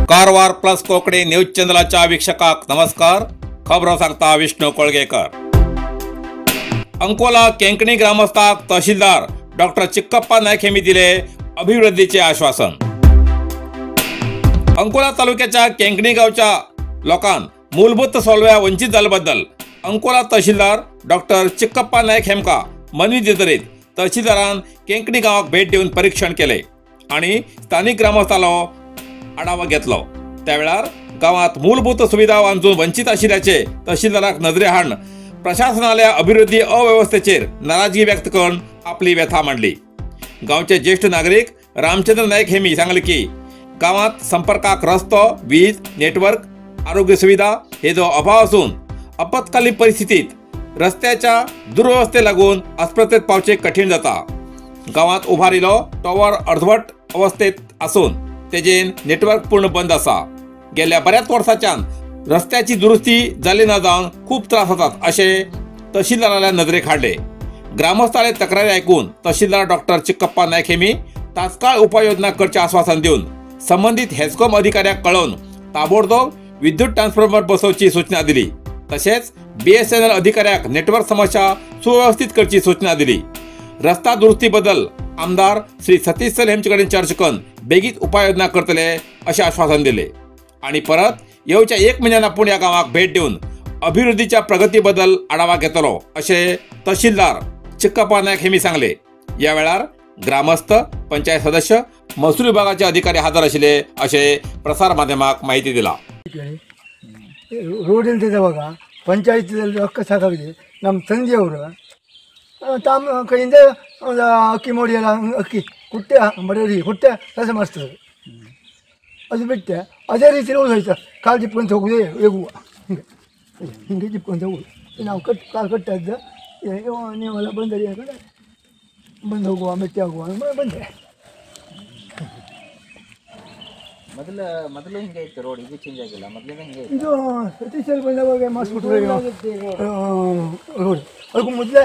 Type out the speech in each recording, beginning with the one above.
Karwar plus Konkani news चॅनलाच्या वीक्षकाक नमस्कार। खबरो सांगता विष्णू कोळगेकर। अंकोला केंकणी ग्रामस्थाक तहसीलदार डॉक्टर चिक्कप्पा नायक यांनी दिले अभिवृद्धीचे आश्वासन। अंकोला तालुक्याच्या केंकणी गावच्या लोकांक मूलभूत सवलत्या वंचित जाल्ल्याबद्दल अंकोला तहसीलदार डॉक्टर चिक्कप्पा नायक हेमका मनवी दितरीत तहसीलदारान केंकणी गांवाक भेट दिवन परीक्षण केले आणि स्थानिक ग्रामस्थालो आढावा घेतलो। त्यावेळार गावात मूलभूत सुविधा वांजून वंचित आशिल्ल्याचे तहसीलदाराक नजरे हाडून प्रशासनाल्या अभिवृद्धी अव्यवस्थेचेर नाराजगी व्यक्त करून आपली व्यथा मांडली। गांवचे ज्येष्ठ नागरिक रामचंद्र नायक हेमी सांगले की गावात संपर्काक रस्तो, वीज, नेटवर्क, आरोग्य सुविधा हे जो अभाव असून आपत्कालीन परिस्थितीत रस्त्याच्या दुर्व्यवस्थे लागून आस्पत्रेत पावचे कठीण जाता। गावात उभारिलो टॉवर अर्धवट अवस्थेत असून तेजेन नेटवर्क पूर्ण बंद आसा। गेल्या बऱ्याच वर्साच्यान रस्त्याची दुरुस्ती जाली ना जावन खूब त्रास जातात अशें तहसीलदाराल्या नजरेक हाडले। ग्रामस्थाले तक्रारी आयकून तहसीलदार डॉक्टर चिक्कप्पा नायक हेमी तात्काळ उपाययोजना करचें आश्वासन दिवन संबंदीत हेस्कॉम अधिकाऱ्याक कळोवन ताबडतोब विद्युत ट्रान्सफॉर्मर बसोवची सूचना दिली। तशेंच BSNL अधिकाऱ्याक नेटवर्क समस्या सुव्यवस्थित करची सूचना दिली। रस्ता दुरुस्ती बद्दल आमदार श्री सतीश सैल हेमचे कडेन चर्चा करून बेगीत उपाययोजना करतले अशें आश्वासन दिले आणि परत येवच्या एक म्हयन्यान आपूण ह्या गांवाक भेट दिवन अभिवृद्धीच्या प्रगतीबद्दल आढावा घेतलो अशें तहसीलदार चिक्कप्पा नायक हेमी सांगले। या वेळार ग्रामस्थ, पंचायत सदस्य, महसूल विभागाचे अधिकारी हजर आशिल्ले अशें प्रसार माध्यमाक माहिती दिला। ರೋಡ್ ಇಲ್ದಿದ್ದವಾಗ ಪಂಚಾಯತಿಯಲ್ಲಿ ರೊಕ್ಕ ಸಾಕಾಗಿದೆ। ನಮ್ಮ ತಂದೆಯವರು ತಮ್ಮ ಕೈಯಿಂದ ಒಂದು ಅಕ್ಕಿ ಮೋಡಿ ಎಲ್ಲ ಅಕ್ಕಿ ಕುಟ್ಟೆ ಬಡವರಿಗೆ ಕುಟ್ಟೆ ಕೆಲಸ ಮಾಡಿಸ್ತಾರೆ। ಅದು ಬಿಟ್ಟೆ ಅದೇ ರೀತಿ ಹೋಯ್ತು, ಕಾಲು ಜಿಪ್ಕೊಂತ ಹೋಗುದೇ ಎಗುವ ಹಿಂಗೆ ಹಿಂಗೆ ಜಿಪ್ಕೊಂತ ಹೋಗುದು। ನಾವು ಕಟ್ ಕಾಲು ಕಟ್ಟದ್ದು ನೀವೆಲ್ಲ ಬಂದರೆ ಅನ್ಕೊಂಡು ಬಂದು ಹೋಗುವ ಮೆಟ್ಟಿ ಆಗುವ ಬಂದೆ। ಮೊದಲು ಮೊದಲು ಹಿಂಗೆ ಇತ್ತು ರೋಡ್, ಈಗ ಚೇಂಜ್ ಆಗಿಲ್ಲ, ಮೊದಲಿಂದ ಹಿಂಗೆ ಇತ್ತು। ಇದು ಸತೀಶಲ್ಲಿ ಬಂದವಾಗ ಮಾಡಿಸ್ಬಿಟ್ರು ರೋಡ್। ಅದಕ್ಕೂ ಮೊದಲೇ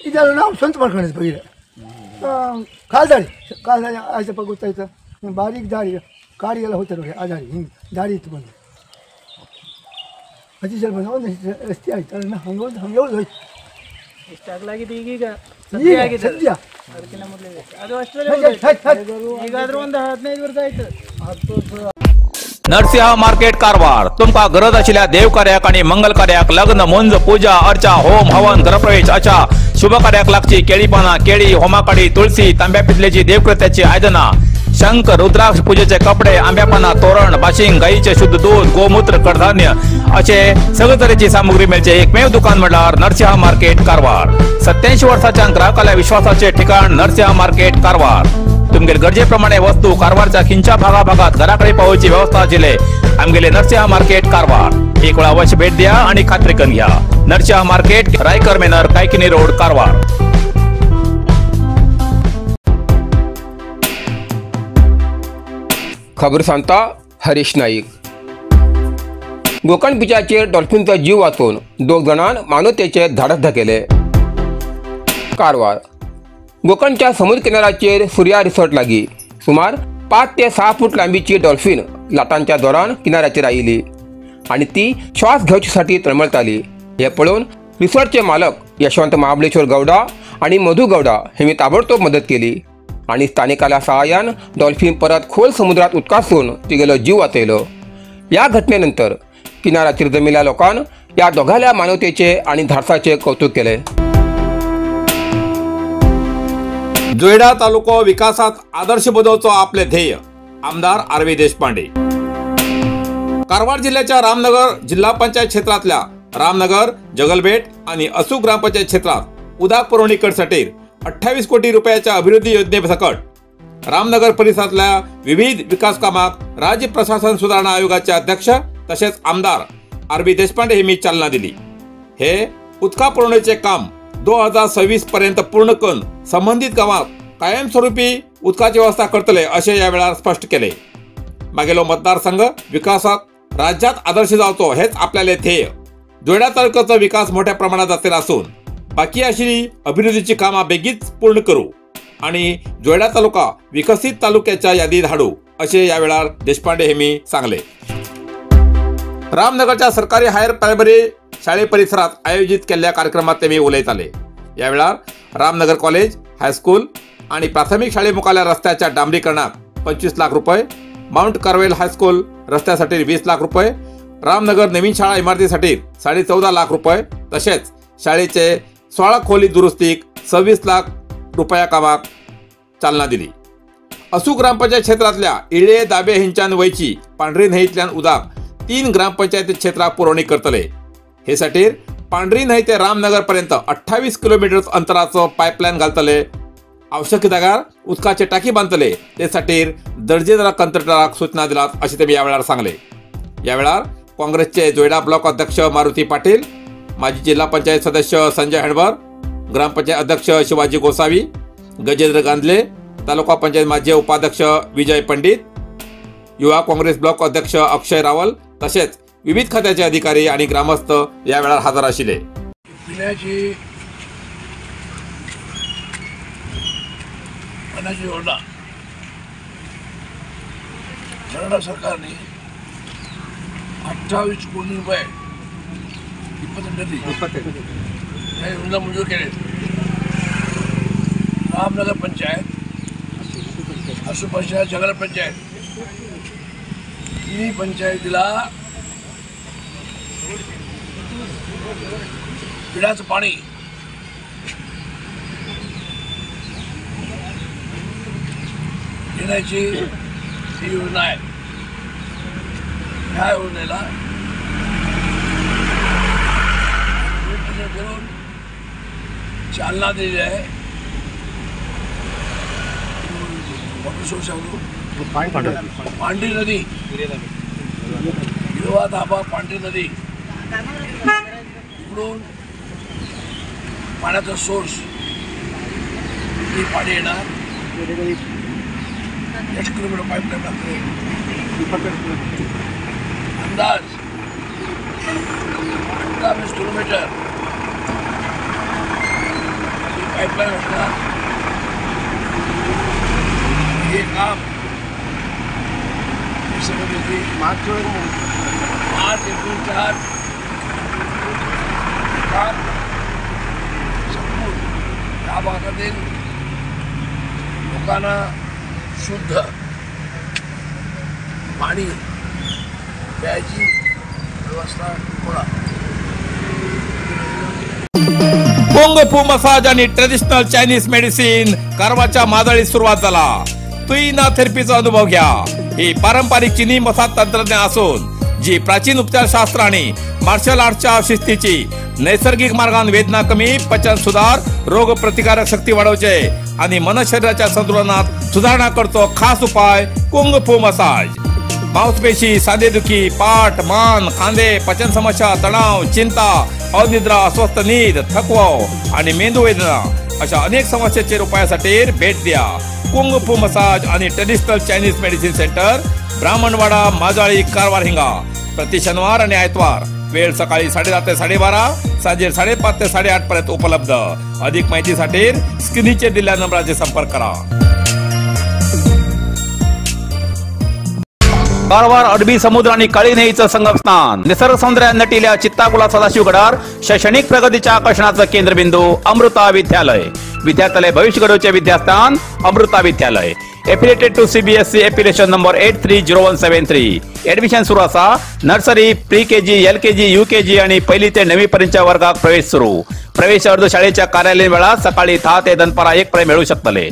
ಇದೆಲ್ಲ ನಾವು ಸ್ವಂತ ಮಾಡ್ಕೊಂಡಿದ್ದು ಬಗೆ ಕಾಲ್ದಾರಿ ಕಾಲ್ದಾರಿ ಆಯ್ತಪ್ಪ ಗೊತ್ತಾಯ್ತು। ಬಾರಿಗೆ ದಾರಿ ಕಾರಿಗೆಲ್ಲ ಹೋಗ್ತಾರೆ ನೋಡಿ, ಆ ದಾರಿ ಹಿಂಗೆ ದಾರಿ ಇತ್ತು ಬಂದು ಸತೀಶಲ್ಲಿ ಬಂದ ಒಂದು ರಸ್ತೆ ಆಯ್ತು, ಅದನ್ನು ಹಂಗೆ ಹಂಗೆ ಹೋಯ್ತು। ಇಷ್ಟು ಅಗಲಾಗಿದೆ ಈಗೀಗ ಸದ್ಯ, ಅದಕ್ಕಿಂತ ಮೊದಲೇ ಅದು ಅಷ್ಟರಲ್ಲೇ ಈಗಾದ್ರೂ ಒಂದು 15 ವರ್ಷ ಆಯ್ತು। 10 ವರ್ಷ। नरसिंह मार्केट कारवार तुमकां गरज आशिल्ल्या देव कार्याक आनी मंगल कार्याक लग्न, मुंज, पूजा अर्चा, होम हवन, गृहप्रवेश अशा शुभ कार्याक लागची केळी पानां, केळी, होमाकाडी, तुळसी, तांब्या पितलेची देवकृत्याची आयदनां, शंख, रुद्राक्ष, पूजेचे कपडे, आंब्या पानां, तोरण, बाशिंग, गायीचे शुद्ध दूध, गोमूत्र, कडधान्य असे सगळे तरेची सामुग्री मेळचे एकमेव दुकान म्हळ्यार नरसिंह मार्केट कारवार। 87 वर्साच्या ग्राहकाल्या विश्वासाचे ठिकाण नरसिंह मार्केट कारवार। तुमगेले गरजेप्रमाणे वस्तू कारवारच्या खिंच्या भागाभागात घराकडे पावोवची व्यवस्था आशिल्ले आमगेले नरसिंह मार्केट कारवार। एक वेळा अवश्य भेट द्या आणि खात्री करून घ्या। Narasimha market, Raikar manor, Kaikini road, Karwar. खबर सांगता हरीश नाईक। गोकर्ण बिचाचेर डॉल्फिनचो जीव वाचोवन दोग जाणांन मानवतेचे धाडस दाखयले। कारवार गोकर्णच्या समुद्र किनाऱ्याचेर सुर्या रिसॉर्ट लागीं सुमार 5 ते 6 फूट लांबीची डॉल्फिन लाटांच्या दौरान किनाऱ्याचेर आयिल्ली आनी ती श्वास घेवचे तळमळटाली। हे पळोवन रिसॉर्टचे मालक यशवंत महाबळेश्वर गौडा आनी मधू गौडा हेमी ताबडतोब मदत केली आनी स्थानिकाल्या सहाय्यान डॉल्फिन परत खोल समुद्रात उदकासून तिगेलो जीव वाचयलो। ह्या घटनेनंतर किनाऱ्याचेर जमिल्ल्या लोकांन ह्या दोगांल्या मानवतेचे आनी धाडसाचे कौतुक केले। जोयडा तालुको विकासात आदर्श बदलचो आपले ध्येय, आमदार आर व्ही देशपांडे। कारवार जिल्ह्याच्या रामनगर जिल्हा पंचायत क्षेत्रातल्या रामनगर, जगलबेट आणि असू ग्रामपंचायत क्षेत्रात उदक पुरवणी करसाठी 28 कोटी रुपयाच्या अभिवृद्धी योजनेसकट रामनगर परिसरातल्या विविध विकास कामाक राज्य प्रशासन सुधारणा आयोगाचे अध्यक्ष तसेच आमदार आर व्ही देशपांडे यांनी चालना दिली। हे उदका पुरवणीचे काम 2026 पर्यंत पूर्ण करून संबंधित गावात कायमस्वरूपी उदकाची व्यवस्था करतले असे या वेळार स्पष्ट केले। मागेलो मतदारसंघ विकासात राज्यात आदर्श जावचो हेच आपल्याले ध्येय. जोयडा तालुक्याचो विकास मोठ्या प्रमाणात जातले असून बाकी आशिल्ली अभिवृद्धीची कामां बेगीच पूर्ण करू आणि जोयडा तालुका विकसित तालुक्याच्या यादीत हाडू असे या वेळार देशपांडे हेमी सांगले. रामनगरच्या सरकारी हायर प्रायमरी शाळे परिसरात आयोजित केल्ल्या कार्यक्रमात ते उलयताले. या वेळार रामनगर कॉलेज, हायस्कूल आणि प्राथमिक शाळे मुखाल्या रस्त्याच्या डांबरीकरणाक 25 लाख रुपये, माउंट कार्वेल हायस्कूल रस्त्यासाठी 20 लाख रुपये, रामनगर नवीन शाळा इमारतीसाठी 14.5 लाख रुपये, तसेच शाळेचे 16 खोली दुरुस्तीक 26 लाख रुपया कामाक चालना दिली. असू ग्रामपंचायत क्षेत्रातल्या इळे दाबे हिंच्यान वयची पांढरी न्हंयेंतल्यान उदक 3 ग्रामपंचायती क्षेत्राक पुरवणी करतले. हे साठी पांढरी न्हंय ते रामनगर पर्यंत 28 किलोमीटर अंतराचो पायपलायन घालतले. आवश्यक जागार उदकाचे टाकी बांधतले. ते साठी दर्जेदार कंत्राटदाराक सूचना दिलात अशें तेमी ह्या वेळार सांगले. ह्या वेळार काँग्रेसचे जोयडा ब्लॉक अध्यक्ष मारुती पाटील, माजी जिल्हा पंचायत सदस्य संजय हणबर, ग्रामपंचायत अध्यक्ष शिवाजी गोसावी, गजेंद्र गांधले, तालुका पंचायत माजी उपाध्यक्ष विजय पंडित, युवा काँग्रेस ब्लॉक अध्यक्ष अक्षय रावल तसेच विविध खात्याचे अधिकारी आणि ग्रामस्थ या वेळार हजर आशिल्ले. पिण्याची पाण्याची योजना कर्नाटक सरकारने 28 कोटी रुपये या योजना मंजूर केले. रामनगर पंचायत, असू पंचायत, जगल पंचायत तिन्ही पंचायतीला पिण्याचं पाणी देण्याची ही योजना आहे. ह्या योजनेला करून चालना दिली आहे. पांढरी नदी, हिरवा धाबा पांढरी नदी इकडून पाण्याचा सोर्स हे पाणी येणार. 1 किलोमीटर पाईपलाईन लागते. अंदाज 28 किलोमीटर ही पाईपलाईन असणार. हे काम मार्च 19 काम संपून या भागातील लोकांना शुद्ध पाणी प्यायची व्यवस्था होणार. कुंग फू मसाज आणि ट्रेडिशनल चायनीज मेडिसिन कारवारच्या मादळीत सुरुवात झाला. तुईना थेरपीचा अनुभव घ्या. ही पारंपरिक चिनी मसाज तंत्रज्ञान असून जी प्राचीन उपचारशास्त्र आणि मार्शल आर्टच्या शिस्तीची नैसर्गिक मार्गान वेदना कमी, पचन सुधार, रोग प्रतिकारक शक्ती वाढवचे आणि मन शरीराच्या संतुलनात सुधारणा करतो खास उपाय कुंग फू मसाज. मांसपेशी, सांधेदुखी, पाठ, मान, खांदे, पचन समस्या, तणाव, चिंता, अनिद्रा, अस्वस्थ नीद, थकवा आणि मेंदू वेदना अशा अनेक समस्यांचे उपायासाठी भेट द्या कुंग फू मसाज आणि traditional Chinese medicine centre, Brahmanwada, Majali, Karwar हिंगा. प्रति शनिवार आणि आयतवार वेळ सकाळी 7:30 ते 12:30, सांजे 5:30 ते 8:30 पर्यंत उपलब्ध. अधिक माहितीसाठी स्क्रीनचे दिलेल्या नंबराचे संपर्क करा. कारवार अरबी समुद्र आणि काळी न्हंयेचं संगमस्थान, निसर्ग सौंदर्यात नटिल्या चित्ताकुला सदाशिवगडार शैक्षणिक प्रगतीच्या आकर्षणाचं केंद्रबिंदू अमृता विद्यालय. विद्यार्थ्यालय भविष्य घडवचे विद्यास्थान Amrita Vidyalaya. Affiliated to CBSE affiliation number 830173. Admission सुरू असा. Nursery, pre KG, L KG, U KG आणि पहिली ते 9वी पर्यंतच्या वर्गात प्रवेश सुरू. प्रवेश अर्ज शाळेच्या कार्यालयीन वेळात सकाळी 10 ते दनपारा 1 पर्यंत मिळू शकतले.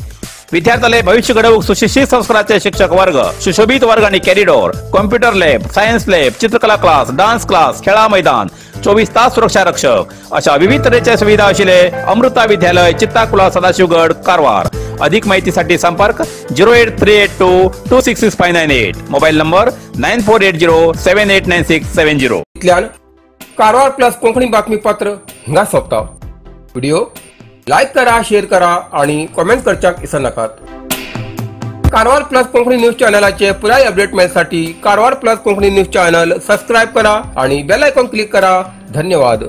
विद्यार्थ्याला भविष्य घडवूक सुशिक्षित संस्काराचे शिक्षक वर्ग, सुशोभित वर्ग आणि corridor, computer lab, science lab, चित्रकला क्लास, डान्स क्लास, खेळा मैदान, 24 तास सुरक्षा रक्षक अशा विविध तऱ्हेच्या सुविधा असलेले अमृता विद्यालय, चित्ताकुला, सदाशिवगड, कारवार. अधिक माहितीसाठी संपर्क 08382 266598, मोबाईल नंबर 9480 789670. इतल्यान कारवार प्लस कोंकणी बातमीपत्र हिंगा सोंपता. व्हिडिओ लायक करा, शेअर करा आणि कॉमेंट करच्याक विसरनाकात. कारवार प्लस कोंकणी न्यूज चॅनलाचे पुराय update मेळसाठी Karwar plus Konkani news channel subscribe करा आणि बेल आयकॉन क्लिक करा. धन्यवाद.